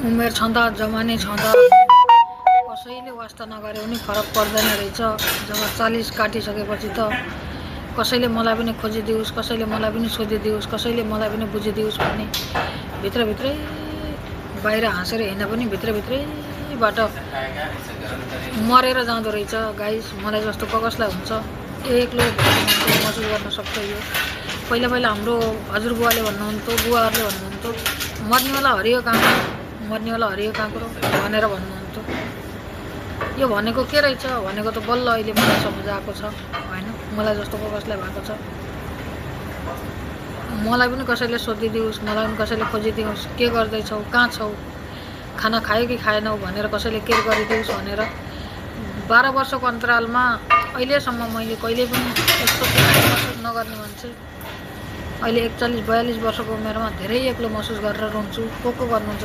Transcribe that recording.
उमेर छँदा जमाने छँदा कसैले वास्ता नगरे पनि फरक पर्दैन रहेछ। जब 40 काटिसकेपछि त कसैले मलाई पनि खोजिदियोस्, कसैले मलाई पनि सोधिदियोस्, कसैले मलाई पनि बुझिदियोस् भन्ने भित्रभित्रै बाहिर हाँसेर हिँड्दा पनि भित्रभित्रैबाट मरेर जाँदो रहेछ। गाइस, मलाई जस्तो कसलाई हुन्छ? एक्लो महसुस गर्न सक्छ। यो पहिला पहिला हाम्रो हजुरबुवाले भन्नुहुन्थ्यो, बुवाहरूले भन्नुहुन्थ्यो, मर्नेवाला हरियो कहाँ, मर्नेवाला हरियो कहाँ कुरो भनेर भन्नुहुन्थ्यो। यो भनेको के रहेछ भनेको त बल्ल अहिले मलाई सम्झ आएको छ हैन। मलाई जस्तो कसलाई भएको छ, मलाई पनि कसैले सोधिदियोस्, मलाई पनि कसैले खोजिदियोस्, के गर्दैछौ, कहाँ छौ, खाना खायो कि खाएनौ भनेर कसैले केयर गरिदियोस् भनेर 12 वर्षको अन्तरालमा अहिलेसम्म मैले कहिले पनि यस्तो महसुस नगर्ने मान्छे अहिले 41-42 वर्षको उमेरमा धेरै एक्लो महसुस गरेर रुन्छु। को गर्नुहुन्छ?